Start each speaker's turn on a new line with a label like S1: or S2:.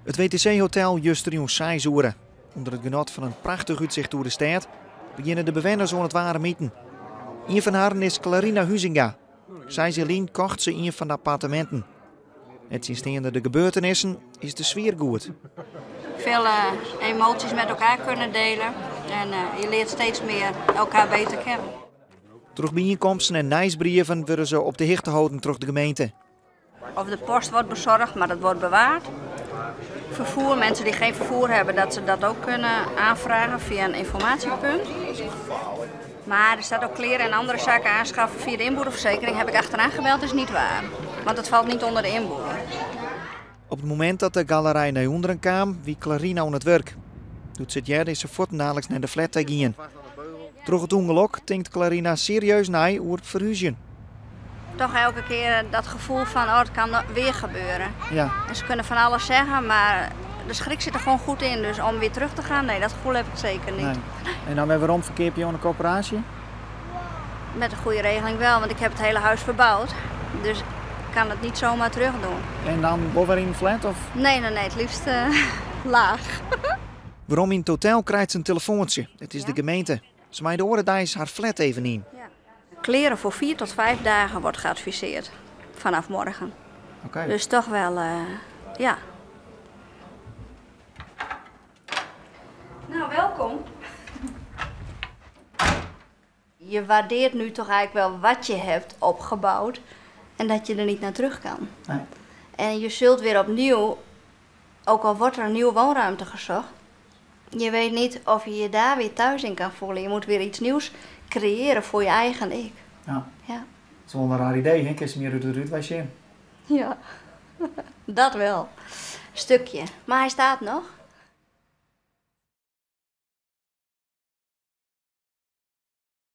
S1: It WTC-hotel justerjûn seis oere. Under it genot fan in prachtich útsicht oer de stêd begjinne de bewenners oan it waarm iten. Ien fan harren is Clarina Huizinga. Seis jier lyn kocht se ien fan de apparteminten. Nettsjinsteande de gebeurtenissen is de sfear goed.
S2: Veel emoties met elkaar kunnen delen en je leert steeds meer elkaar beter kennen.
S1: Troch byienkomsten en nijsbrieven wurde se op de hichte holden troch de gemeente.
S2: Of de post wordt bezorgd, maar dat wordt bewaard. Vervoer, mensen die geen vervoer hebben, dat ze dat ook kunnen aanvragen via een informatiepunt. Maar er staat ook kleren en andere zaken aanschaffen via de inboedelverzekering. Heb ik achteraan gebeld, is niet waar. Want het valt niet onder de inboedel.
S1: Op it momint dat de galerij nei ûnderen kaam, wie Clarina oan it wurk. Doe't se it hearde is se fuortendaliks nei de flat ta gien. Troch it ûngelok tinkt Clarina serieus nei oer ferhúzjen.
S2: Toch elke keer dat gevoel van, oh, het kan weer gebeuren.
S1: Ja.
S2: En ze kunnen van alles zeggen, maar de schrik zit er gewoon goed in. Dus om weer terug te gaan, nee, dat gevoel heb ik zeker niet.
S1: Nee. En dan wer werom ferkeapje oan de korporaasje?
S2: Met een goede regeling wel, want ik heb het hele huis verbouwd. Dus ik kan het niet zomaar terug doen.
S1: En dan wol wer yn in flat? Of?
S2: Nee, nee, nee, het liefst laag.
S1: Werom yn it hotel krijt se in telefoantsje. It is de
S2: Ja.
S1: gemeente. Se mei de oare deis har flat even yn.
S2: Ja. Kleren voor 4 tot 5 dagen wordt geadviseerd vanaf morgen.
S1: Oké.
S2: Dus toch wel, ja. Nou, welkom. Je waardeert nu toch eigenlijk wel wat je hebt opgebouwd en dat je er niet naar terug kan.
S1: Nee.
S2: En je zult weer opnieuw, ook al wordt er een nieuwe woonruimte gezocht, je weet niet of je je daar weer thuis in kan voelen. Je moet weer iets nieuws creëren voor je eigen ik.
S1: Ja.
S2: Ja.
S1: Dat is wel in raar idee, hè? Kinst mear út it rút wei sjen.
S2: Ja, dat wel. Stukje. Maar hij staat nog.